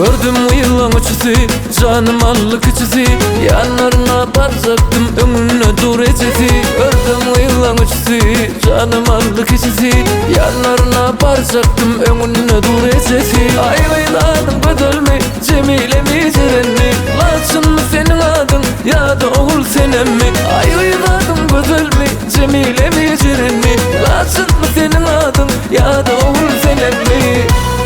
Gördüm ýylan üçüsi, janym aldy kiçisi. Ýanlaryna barjakdym, öňünde dur ejesi. Gördüm ýylan üçüsi, janym aldy kiçisi. Ýanlaryna barjakdym, öňünde dur ejesi. Aý gyz adyň gözelmi, Jemilemi, Jerenmi? Laçynmy seniň adyň, ýa-da ogul senemmi? Aý gyz adyň gözelmi, Jemilemi, Jerenmi? Laçynmy seniň adyň, ýa-da ogul senemmi?